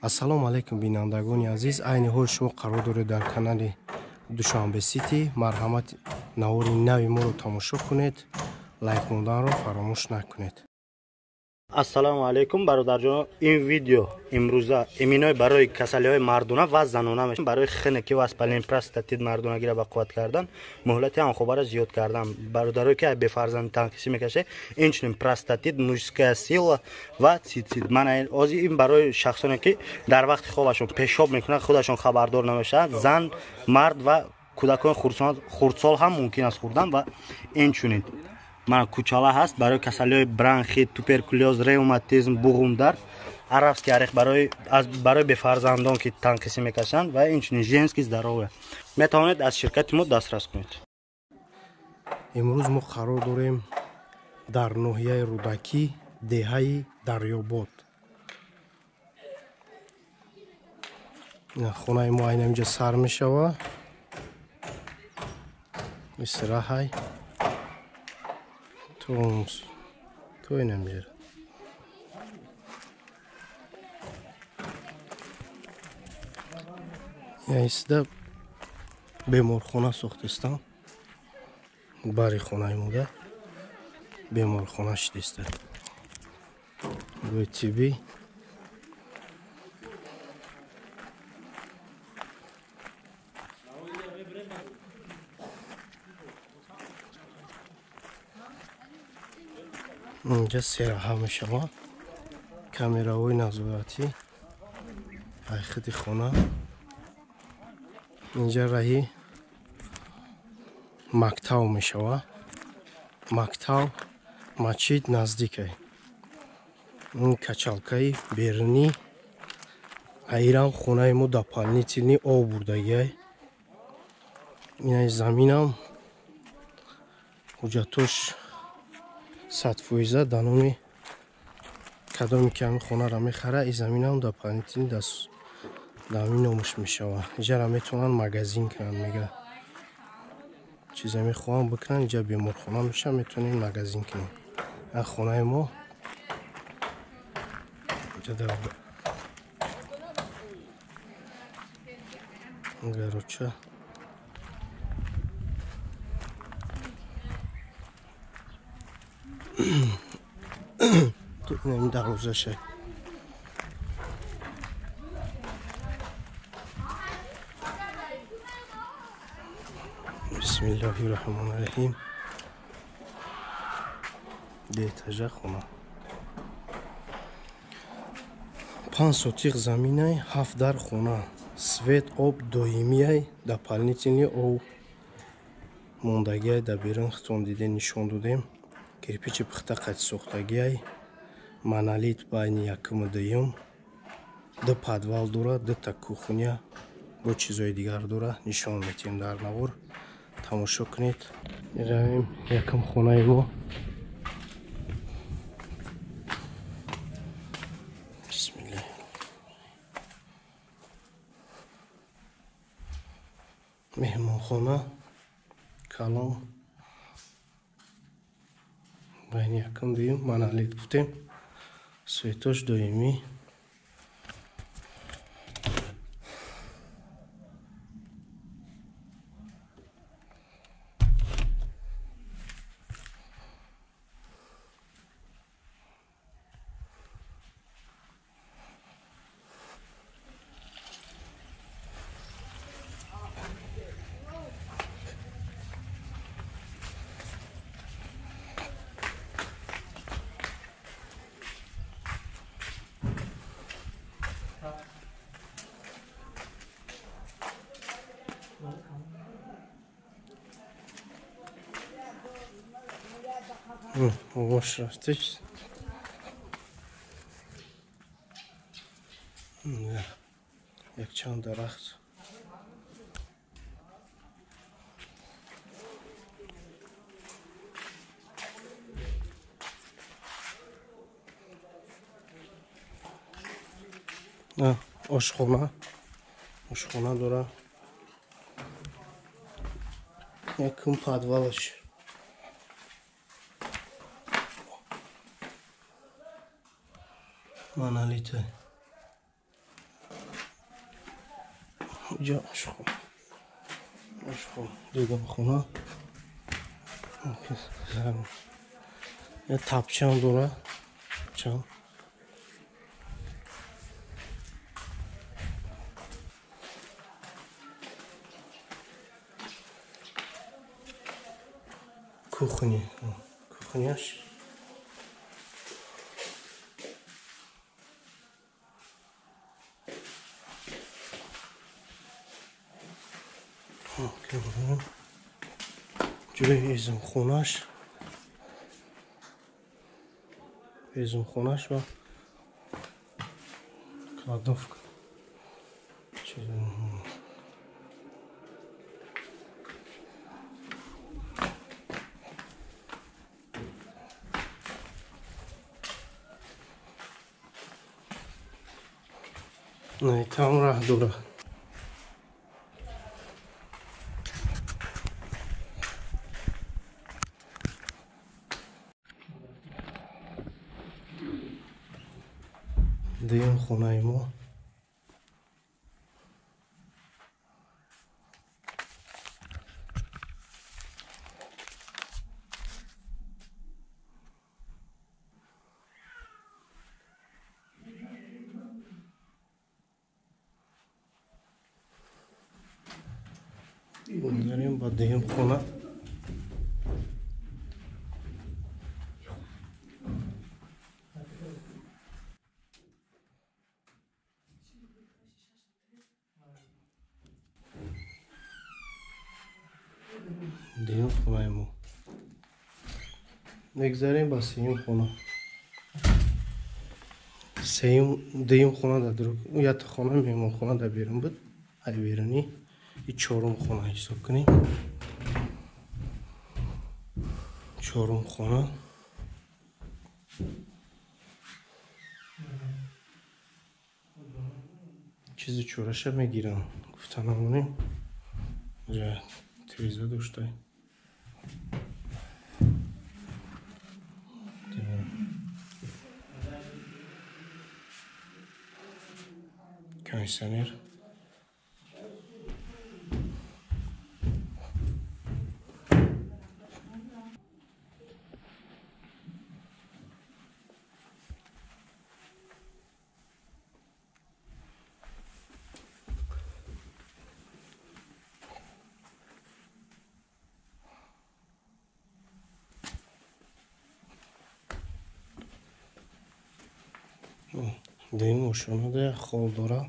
Ассалому алайкум, бинандагони азиз. Айни ҳол шумо қарор доред дар канали Душанбе Сити. Марҳамат, навори нави моро тамошо кунед, лайк монданро фаромӯш накунед. Ассалому алайкум, бародарҷон. Ин видео имрӯза иминой барои касалиҳои мардона ва занона мешавад. Барои хунукӣ ва воспаление простатит мардонагиро ба қувват кардан, муҳлати ҳамхобаро зиёд кардан. Бародарое ки бефарзанд танқисӣ мекашед, инчунин простатит, мужская сила ва цицит. Мана ози ин барои шахсоне ки дар вақти хобашон пешоб мекунанд, худашон хабардор намешаванд. Зан, мард ва кӯдакони хурдсол ҳам мумкин аст хӯрдан. Ва инчунин мана кучала ҳаст барои касалиҳои бронхит, туберкулёз, ревматизм, буғумдард, арабский орех барои бефарзандон ки танқисӣ мекашанд ва инчунин женский здоровье. Метавонед аз ширкати мо дастрас кунед. Имрӯз мо қарор дорем дар ноҳияи Рӯдакӣ, деҳаи Дарёбод. Хонаи мо айнан инҷа сар мешавад. Истираҳай то инам ҷера. Исида беморхона сохтистам. Бари хонаи мода беморхона шидиста. Гӯи тиббӣ. Инҷа сераҳа мешавад. Камераҳои назоратӣ айхиди хона. Инҷа раҳи мактаб мешавад. Мактаб, масҷид наздикай. Ин качалкаи берунӣ. Аирам хонаи мо дополнительный об бурдагиай. Инай заминам ҳуҷҷатош 100% дар номи кадоме ки ҳамин хонаро мехара, ин заминам дополнительный дар ҳамин номаш мешавад. Иҷара метавонанд магазин кунанд, мега чизе мехоҳанд бикунанд, иҷа беморхона мешавад, метавонем магазин кунем. Ин хонаи мо иҷа дар гароча. Инам дарвозаша. Бисмиллоҳи раҳмони раҳим. Деэтажа хона. 5 сотиқ заминай, 7 дар хона. Свет, об доимиай, дополнительный об мондагиай дар берун хитон диде нишон додем. Кирпичи пухта қати сохтагиай, монолит байни якуму дуюм, 2 подвал дора, 2 кухня бо чизои дигар дора. Нишон метиҳем дар навор, тамошо кунед. Меравем якум хонаи мо. Бисмиллаҳ. Меҳмонхона калон байни якум дуюм монолит гуфтем, светош доимӣ. Вош рафтиш. Якчанд дарахт. Ошхона. Ошхона дора. Якум подвалаш. Монолиты. Иҷа ошхона. Ошхона, дегамхона. Тапчан дора. Тапчан. Кухня. Кухняш. Ҷои ҳезумхонаш. Ҳезумхонаш ва кладовка. Там раҳ дора. Дуюм хонаи мо. Гузарем ба дуюм хона. Дуюм хонаи мо. Мегзарем ба сеюм хона. Сеюм дуюм хона дар друг якта хона меҳмонхона дар берун буд. Ай берунӣ и чорум хона ҳисоб кунем. Чорум хона. Чизи чораша мегирам. Гуфта намонем. Ҷа телевизор доштай. Кондиционер. Дуюм ошона да хол дора.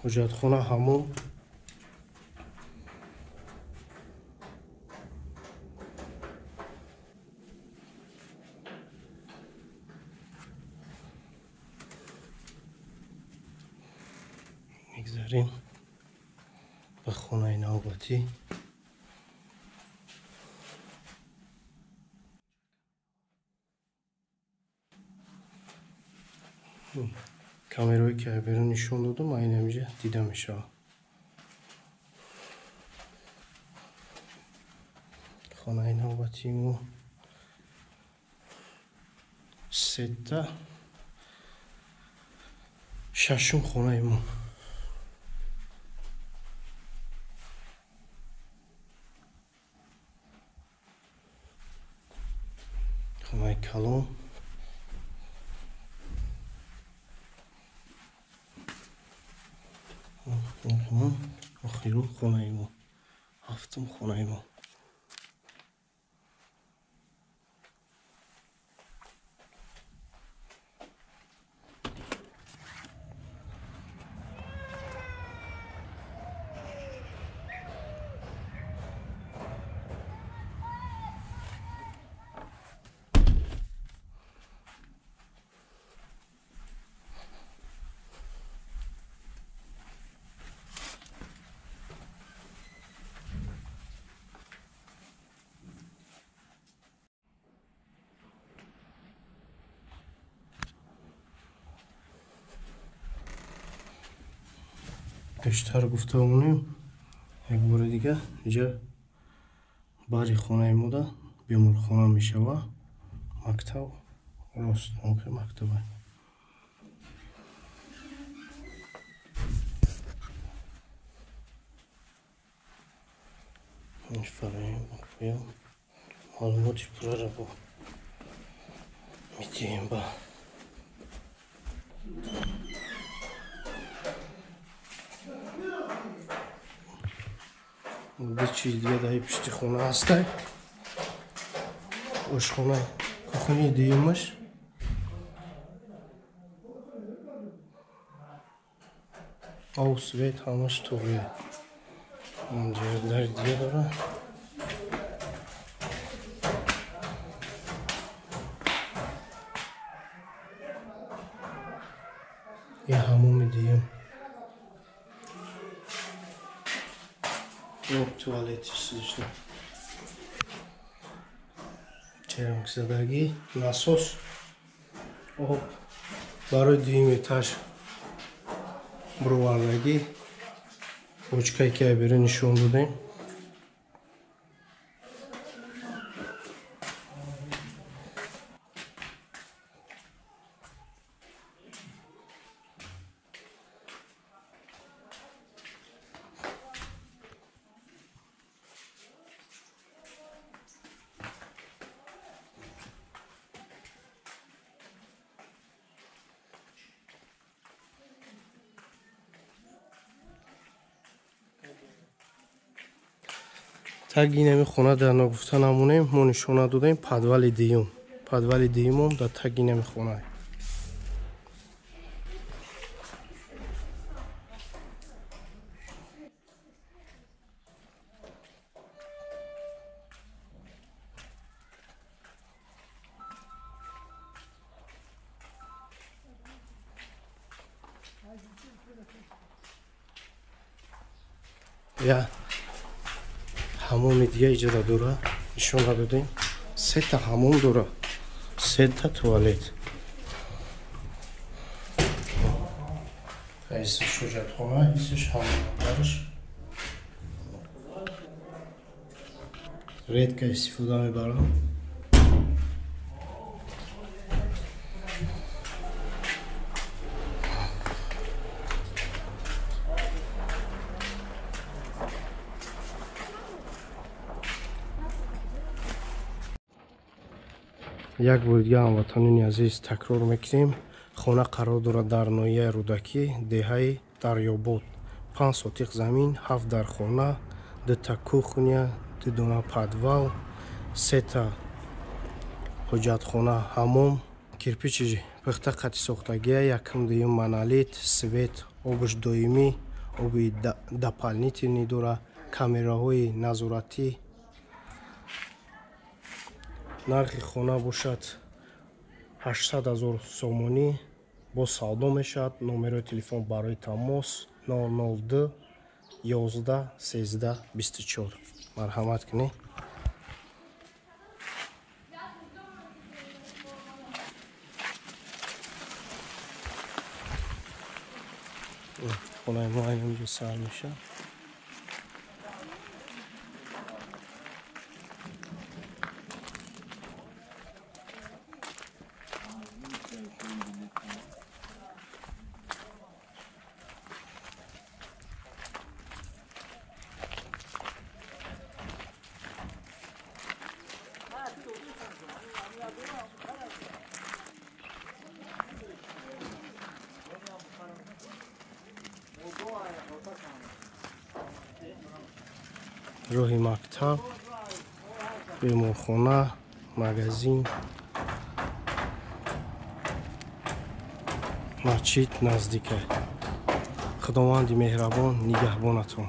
Ҳуҷҷатхона ҳамон. Мегзарем ба хонаи навбатӣ. Камераҳое ки берун нишон додам, айн ҳамиҷа дида мешавад. Хонаи навбатии мо сета шашум хонаи мо. Хонаи калон. Охиру хонаи мо. Ҳафтум хонаи мо. Пештар гуфта монем, як бори дига инҷа бари хонаи мода беморхона мешава, мактаб рост мактаба. Фароем маълумоти пурраро бо медиҳем ба ду чиз дига дар пишти хона ҳастай. Ошхона, кухняи дуюмаш. Об, свет ҳамаш туғрия. Инҷа дари дига дора. Я ҳамоми дуюм. Туалети чизишна. Черамкзадагӣ, насос, об барои дуюм этаж буровардагӣ. Бочкае ки айбере нишон додем. Таги инами хона дар ногуфта намонем, мо нишона додем подвали дуюм. Подвали дуюмом дар таги инами хона. Я ҳамоми дига иҷода дора, нишона додем. Сета ҳамом дора, сета туалет. Исиш ҳоҷатхона, исиш ҳамом дарш. Редко истифода мебарам. Як бори дига ҳамватанони азиз такрор мекунем. Хона қарор дорад дар ноҳияи Рӯдакӣ, деҳаи Дарёбод. 5 сотиқ замин, 7 дар хона, 2та кухня, 2 дона подвал, 3та ҳоҷатхона, ҳамом, кирпичи пухта қати сохтагия, якум дуюм монолит, свет, обш доимӣ, оби дополнительный дора, камераҳои назоратӣ. Нархи хона бошад 800 000 сомонӣ, боз савдо мешавад. Номерои телефон барои тамос 002 11 13 24. Марҳамат кунед. Хонаи мо айнан инҷо сар мешавад. Роҳи мактаб, беморхона, магазин, масҷид наздик. Худованди меҳрабон нигаҳбонатон.